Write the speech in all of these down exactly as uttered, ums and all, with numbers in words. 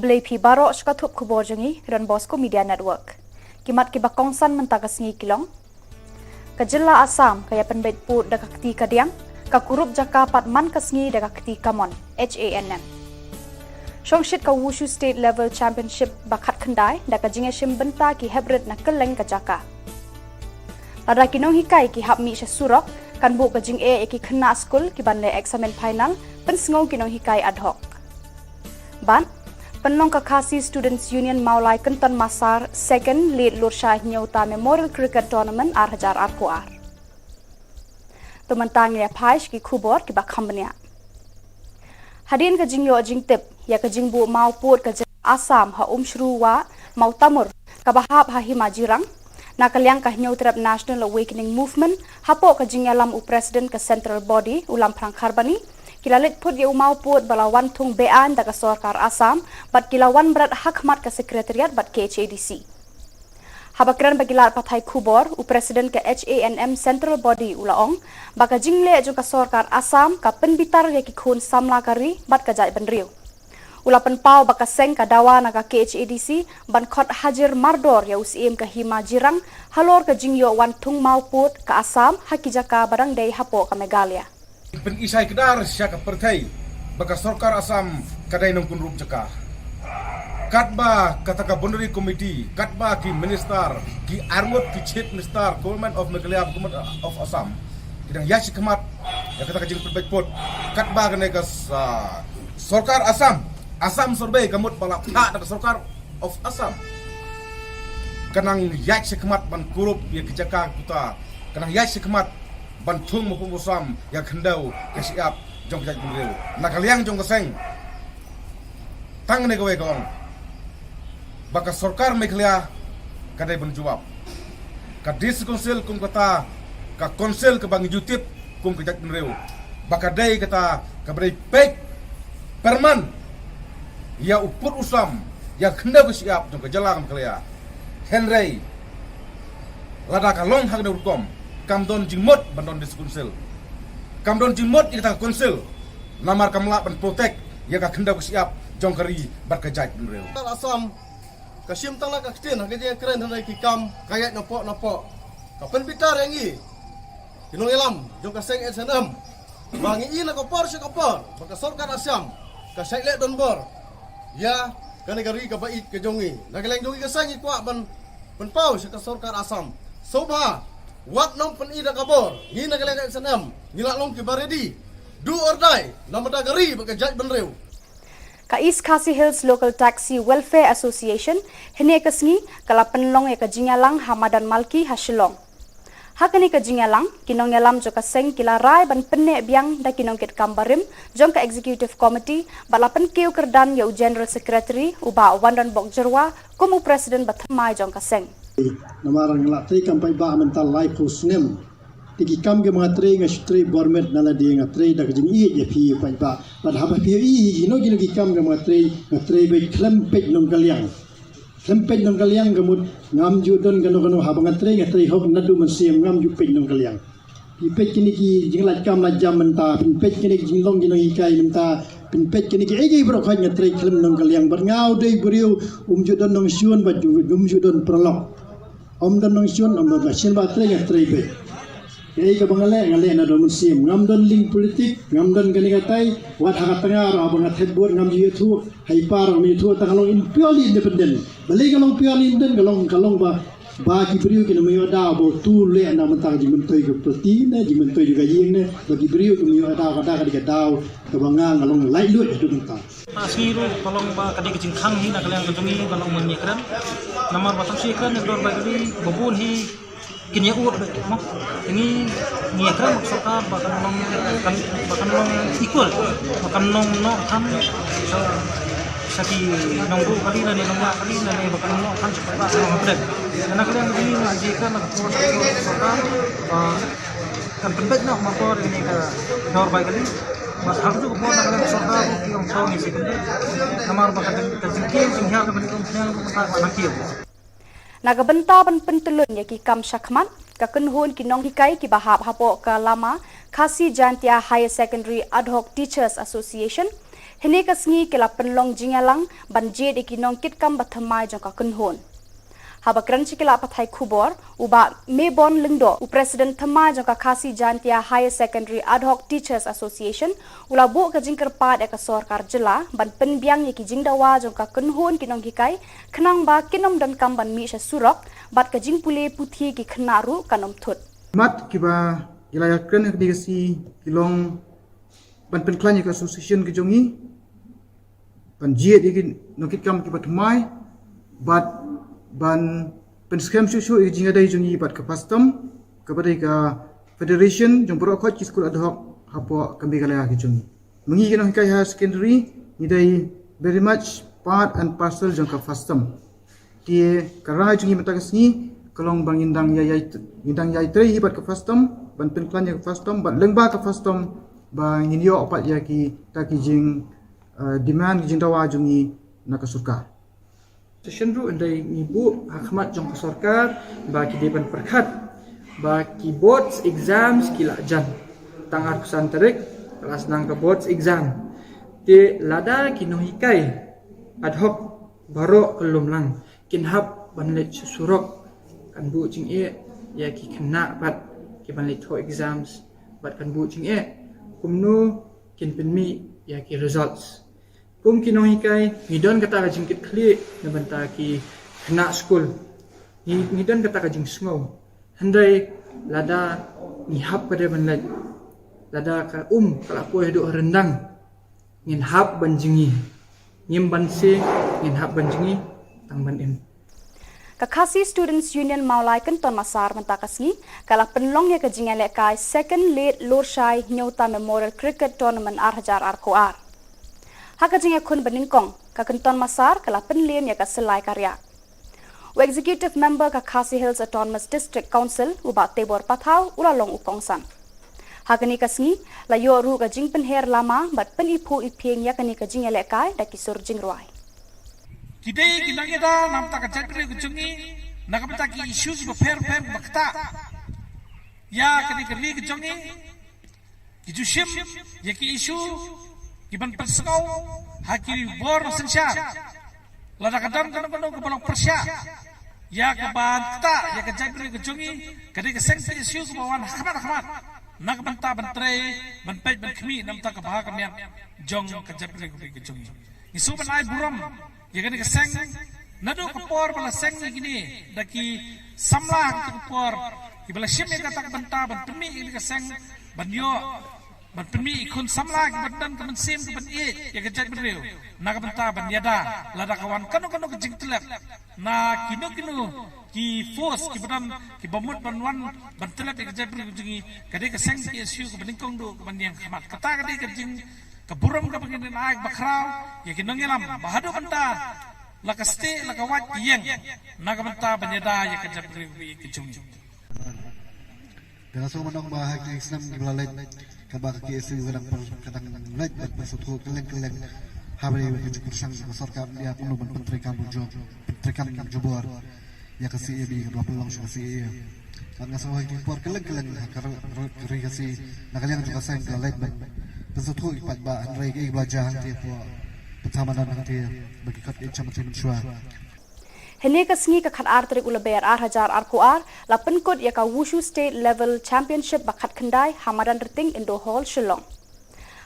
Khublei phi baroh sha ka thup khubor jong ngi, ka Don Bosco Media Network. Ki mat kiba kongsan mynta ka sngi ki long: Ka jylla Assam ka ïa pynbeit pud da ka kti kadiang, ka kurup jaka pat man ka sngi da ka kti kamon, H A N M. Shongshit ka Wushu State Level Championship ba khatkhyndai da ka jingïashim bynta ki heprit na kylleng ka jaka. Lada ki nonghikai ki hap mih sha surok, kan buh ka jingeh ïa ki khynnah skul ki ban leh eksamin final, pynsngew ki nonghikai ad hoc. Bad pynlong ka Khasi Students Union Mawlai Kynton Massar Second Late Lurshai Hynñiewta Memorial Cricket Tournament ar hajar arphew ar. To mynta ngin ïa phai sha ki khubor kiba kham bniah. Hadien ka jingïoh jingtip ïa ka jingbuh mawpud ka jylla Assam ha Umshru Wah, Mawtamur, kaba hap ha Hima Jirang, na ka liang ka Hynñiewtrep National Awakening Movement, hapoh ka jingïalam u President ka Central Body, u Lamphrang Kharbani, ki la leit put ïa u mawpud ba la wan thung beaiñ da ka sorkar Assam, bad ki la wan bret ha khmat ka Secretariat bad K H A D C. Haba kren bad ki lad pathai khubor, u President ka H A N M Central Body u la ong ba ka jingleh jong ka sorkar Assam ka pynbitar ïa ki khun samla ka ri bad ka jaitbynriew. U la pynpaw ba ka seng ka dawa na ka K H A D C ban khot hajir mardor ïa u Syiem ka Hima Jirang halor ka jingïoh wan thung mawpud ka Assam ha ki jaka ba dang dei hapoh ka Meghalaya. Pyni shai kdar sha ka pyrthei ba ka sorkar Assam ka dei nongkynrup jaka. Katba kata ka boundary committee, katba ki minister, ki arngut, ki chief minister, Government of Meghalaya, Government of Assam, ki dang ïaid shakhmat ïa kata ka jingpynbeit pud. Katba kane ka s-, ah, sorkar Assam, Assam Survey ka mut ba la phah da ka sorkar of Assam, ka nang ïaid shakhmat ban kurup ïa ki jaka kuta, ka nang ïaid shakhmat ban thung mawpud mawsam ïa ka khyndew ka shyiap jong ka jaitbynriew. Na ka liang jong ka seng, tang ne kawei ka ong ba ka sorkar Meghalaya ka dei ban jubab. Ka District Council kum kata ka council kaba ngi ju tip kum ka jaitbynriew, ba ka dei kata kaba dei peit pyrman ïa u pud u sam ïa ka khyndew ka shyiap jong ka jylla ka Meghalaya. Hynrei lada ka long ha kane ka rukom, kam don jingmut ban don District Council. Kam don jingmut ïa kata ka council, namar kam lah ban protect ïa ka khyndew ka shyiap jong ka ri bad ka jaitbynriew. Ka Assam ka shim tang la ka ktien ha ka jingkren hynrei ki kam ka ïaid napoh napoh. Ka pynbitar ïa ngi ki nongïalam jong ka seng H A N M ba ngi i na ka por sha ka por ba ka sorkar Assam ka shait leh donbor ïa kane ka ri kaba ïeit ka jong ngi. Na ka liang jong ngi ka seng ngi kwah ban pynpaw sha ka sorkar Assam, sngewbha wat nang pyni da ka bor. Ngi na ka liang H A N M ngi la long kiba ready, do or die, na ka bynta ka ri bad ka jaitbynriew. Ka East Khasi Hills Local Taxi Welfare Association hynne ka sngi ka la pynlong ïa ka jingïalang ha Madan Malki ha Shillong. Ha kane ka jingïalang, ki nongïalam jong ka seng ki la rai ban pynneh biang da ki nongkitkam barim jong ka Executive Committee bad la pynkiew kyrdan ïa u General Secretary, u Bah Wanrynbok Jyrwa, kum u President ba thymmai jong ka seng. Namar nga la trei kam paidbah mynta laiphew snem. Te ki kam kiba nga trei nga shu trei bor met na lade, nga trei da ka jingïeit ïa phi paidbah. Bad haba phi ïohi kino kino ki kam kiba nga trei, nga trei beit khlem peit nongkylliang. Khlem peit nongkylliang ka mut ngam ju don kano kano, haba nga trei nga trei hok naduh mynsiem, ngam ju peit nongkylliang. Phi peit kine ki jinglait kam lait jam mynta, phi peit kine ki jinglong ki nonghikai mynta, phi peit kine kiei kiei baroh khoit nga trei khlem nongkylliang. Bad nga u dei u briew um ju don nongshun bad um ju don paralok. Ym don nongshun, ym don nongshun, ba trei nga trei beit. Kaei kaba nga leh nga leh naduh mynsiem. Ngam don link politik, ngam don kane katai. Wat ha ka tnga ruh haba nga thep vote ngam ju ïathuh. Ha i par ruh ngam ju ïathuh, tang ka long purely independent. Balei ka long purely independent? Ka long, ka long ba, ba ki briew kin ym ïoh daw ba uto u leh na ka bynta ka jingmyntoi ka party ne jingmyntoi jong ka ïing ne, ba ki briew kin ym ïoh daw, ka da ka dei ka daw kaba nga, nga long laitluid haduh mynta. Ka sngi ruh ka long ba ka dei ka jingkhang hi na ka liang ka jong ngi ba long ban ïakren. Namar ba tang shu ïakren ïa ka dor bai kali ba bun hi kin ïa ud beit mo. Ngi, ngi ïakren bad ka sorkar ba kan long, kan, ba kan long equal, ba kan long noh than sha, sha ki nongbuh kali lane nongñiah kali lane ba kan long noh than sha ki paidbah, sha ki nongpdeng. Na ka liang ka jong ngi ngi ïakren na ka por sha ka sorkar ba kan pynbeit noh marwei ïa kane ka dor bai kali. Bad ha kajuh ka por na ka liang ka sorkar ruh ki ong shong ïa shi pynbeit. Namar ba ka jing, ka jingkiew jinghiar kaba ngi ong pynhiar ruh ka nang kiew. Na ka bynta ban pyntyllun ïa ki kam shakhmat, ka kynhun ki nonghikai kiba hap hapoh ka lama Khasi Jaintia Higher Secondary Ad Hoc Teachers Association, Hynne ka sngi ki la pynlong jingïalang ban jied ïa ki nongkitkam ba thymmai jong ka kynhun. Haba kren sha ki lad pathai khubor, u Bah Mebon Lyngdoh, u President thymmai jong ka Khasi Jaintia Higher Secondary Ad Hoc Teachers Association, u la buh ka jingkyrpad ïa ka sorkar jylla ban pynbiang ïa ki jingdawa jong ka kynhun ki nonghikai, khnang ba kin ym donkam ban mih sha surok, bad ka jingpule puthi ki khynnah ruh kan ym thut. Mat kiba ki la ïakren ha kane ka sngi ki long ban pynkhlaiñ ïa ka association ka jong ngi, ban jied ïa ki nongkitkam kiba thymmai, bad ban pynskhem shuh shuh ïa ka jingïadei jong ngi bad ka FASTOM, kaba dei ka federation jong baroh khoit ki skul ad hoc hapoh ka Meghalaya ka jong ngi. Ma ngi ki nonghikai higher secondary, ngi dei very much part and parcel jong ka FASTOM. Te ka rai jong ngi mynta ka sngi ka long ba ngin dang ïai, ïai, ngin dang ïai trei hi bad ka FASTOM, ban pynkhlaiñ ïa ka FASTOM, bad lyngba ka FASTOM ba ngin ïoh pat ïa kita ki jing, eh, demand, ki jingdawa jong ngi na ka sorkar. Session ruh hynrei ngi buh ha khmat jong ka sorkar ba ki dei ban pyrkhat ba ki boards exams ki la jan. Tang arphew san tarik ka la sdang ka boards exam. Te lada ki nonghikai ad hoc baroh ka lum lang kin hap ban leit sha surok, kan buh jingeh ïa ki khynnah bad ki ban leit thoh exams, bad kan buh jingeh kumno kin pynmih ïa ki results. Kum ki nonghikai ngi don kata ka jingkitkhlieh na bynta ki khynnah skul. Ngi, ngi don kata ka jingsngew. Hynrei lada ngi hap ka dei ban leit, lada ka um ka la poi haduh ha ryndang, ngin hap ban jngi. Ngim banse, ngin hap ban jngi tang ban im. Ka Khasi Students Union Mawlai Kynton Massar mynta ka sngi ka la pynlong ïa ka jingïalehkai Second Late Lorshai Hynñiewta Memorial Cricket Tournament ar hajar arphew ar. Ha ka jingïakhun banyngkong, ka Kynton Massar ka la pynliem ïa ka Sylai Kariak. U Executive Member ka Khasi Hills Autonomous District Council, u Bah Tebor Pathaw, u la long u kongsan. Ha kane ka sngi la ïoh ruh ka jingpynher lama bad pyniphuh iphieng ïa kane ka jingïalehkai da ki sur jingrwai. Ki dei ki nongïada na bynta ka jaitbynriew ka jong ngi, na ka bynta ki issue kiba pher pher kiba ktah ïa kane ka ri ka jong ngi. Ki ju shim ïa ki issue kiban pynsngew ha ki bor synshar. Lada ka don kano kano kaba long pyrshah ïa kaba ktah ïa ka jaitbynriew ka jong ngi, ka dei ka seng P S U kaba wan ha khmat ha khmat na ka bynta ban trei, ban peit, ban khmih na bynta ka bha ka miat jong ka jaitbynriew ka jong ngi. Ngi shu ban ai burom ïa kane ka seng naduh ka por ba la seng ïa kine da ki samla ha kata ka por, kiba la shim ïa kata ka bynta ban pynmih ïa kane ka seng, ban ïoh ban pynmih ïa ki khun samla kiban don ka mynsiem kaban ïeit ïa ka jaitbynriew, na ka bynta ban ïada lada ka wan kano kano ka jingtlep na kino kino ki force kiba don, kiba mut ban wan ban tlep ïa ka jaitbynriew ka jong ngi. Ka dei ka seng P S U kaba nyngkong duh kaban ïeng ha khmat. Kata ka dei ka jing, ka burom kaba ngin ai bakhraw ïa ki nongïalam ba haduh mynta la ka stieh la ka wait ki ïeng na ka bynta ban ïada ïa ka jaitbynriew ka jong ngi. Te nga sngew ban ong ba ha ki snem kiba la leit, kaba ka K S U ka dang pyn-, ka dang leit ban pynsngewthuh kylleng kylleng ha ba ïa ka jingpyrshang ka sorkar India kumno ban pyntreikam jong, pyntreikam jubor ïa ka C A B kaba la pynlong sha ka C A A. Bad nga sngew ha ki por kylleng kylleng ha ka ri, ri, ri Khasi na ka liang jong ka seng ka la leit ban pynsngewthuh ïa ki paidbah, hynrei kaei kaba la jia hangtei hapoh Pynthamadan hangtei ba ki khot ïa ka jingmyntoi mynshuwa. Hynne ka sngi ka khatar tarik u Lber ar hajar arphew ar la pynkut ïa ka Wushu State Level Championship ba khatkhyndai ha Madanrting Indoor Hall, Shillong.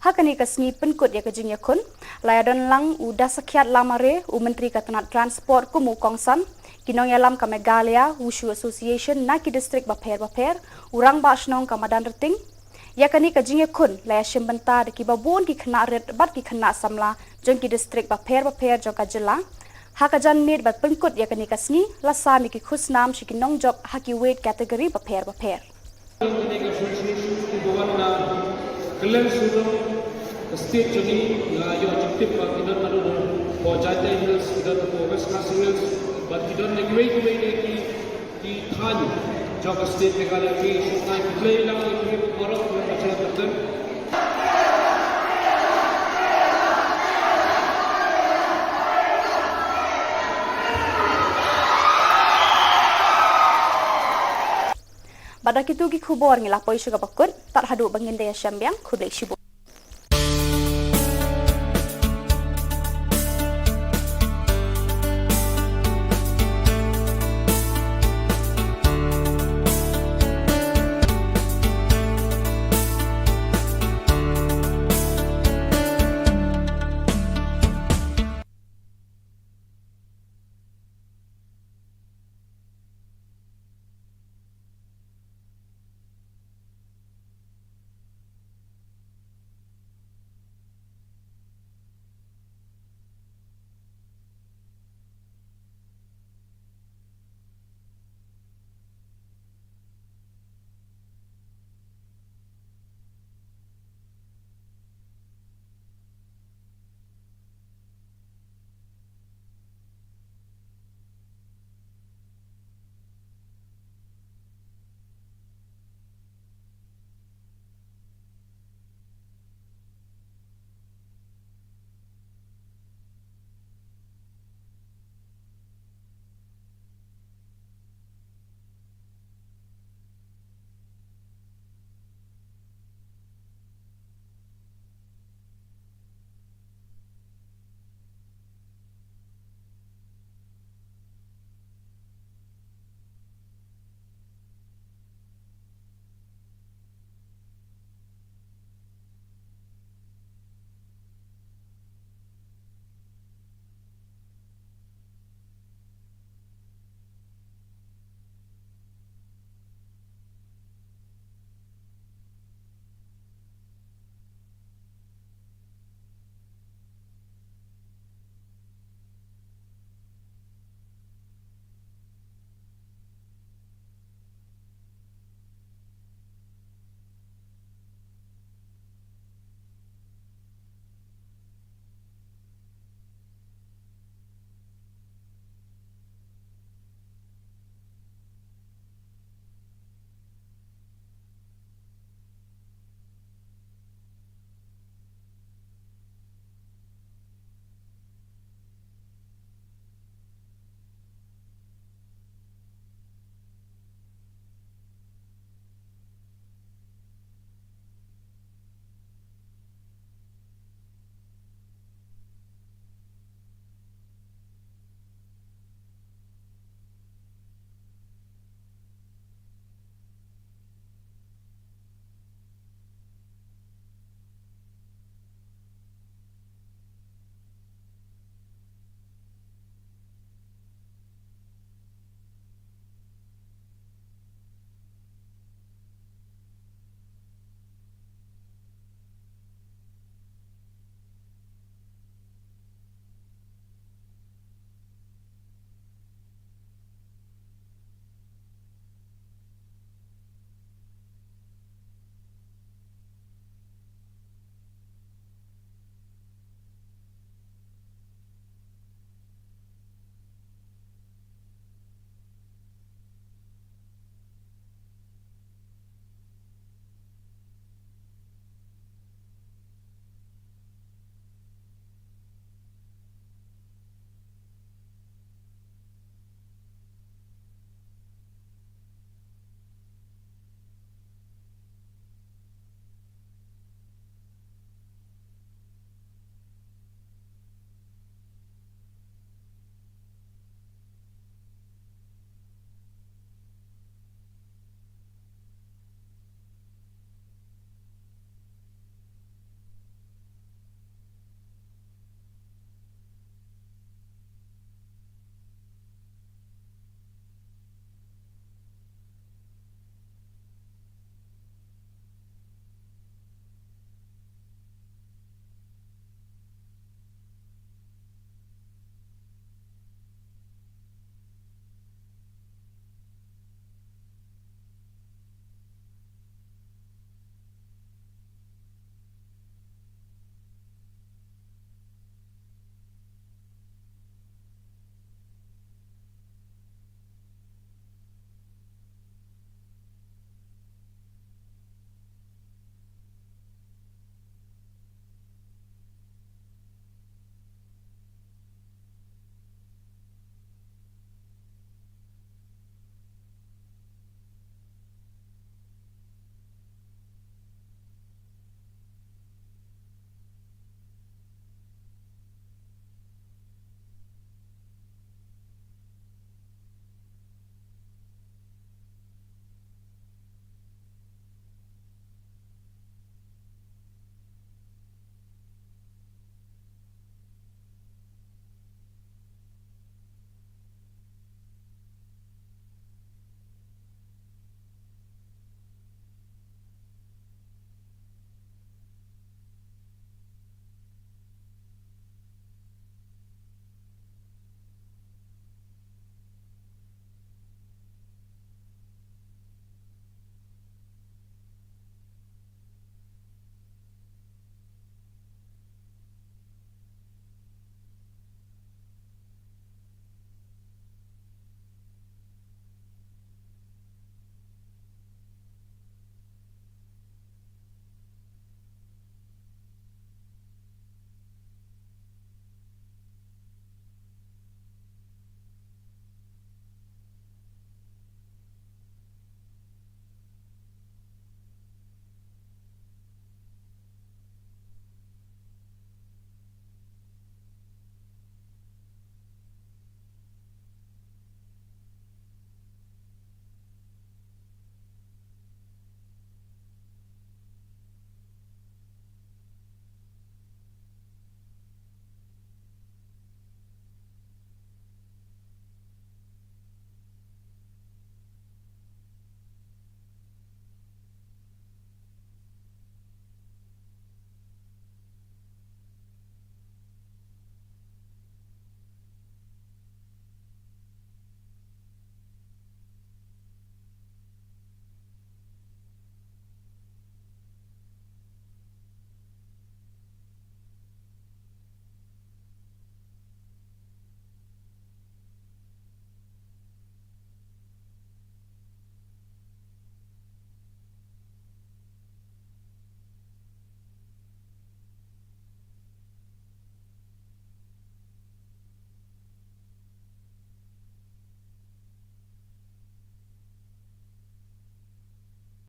Ha kane ka sngi pynkut ïa ka jingïakhun la ïadon lang u Dasakhiat Lamare, u Myntri ka tnat Transport kum u kongsan, ki nongïalam ka Meghalaya Wushu Association na ki district bapher bapher, u Rangbah Shnong ka Madanrting. Ïa kane ka jingïakhun la ïashim bynta da kiba bun ki khynnah rit bad ki khynnah samla jong ki district bapher bapher jong ka jylla. Ha ka janmiet ban pynkut ïa kane ka sngi la sam ïa ki khusnam sha ki nongjop ha ki weight category bapher bapher. Kane ka association kiba wan na kylleng surok ka state jong ngi, nga ïoh jingtip ba ki don naduh hapoh Jaintia Hills, ki don hapoh West Khasi Hills bad ki don na kiwei kiwei de ki Ki thaiñ jong ka state Meghalaya, ki shong thaiñ, ki khlei lang ïa ki baroh ki baroh. Bad da kitu ki khubor ngi la poi sha kaba kut, tad haduh ba ngin da ïashem biang, khublei shibun.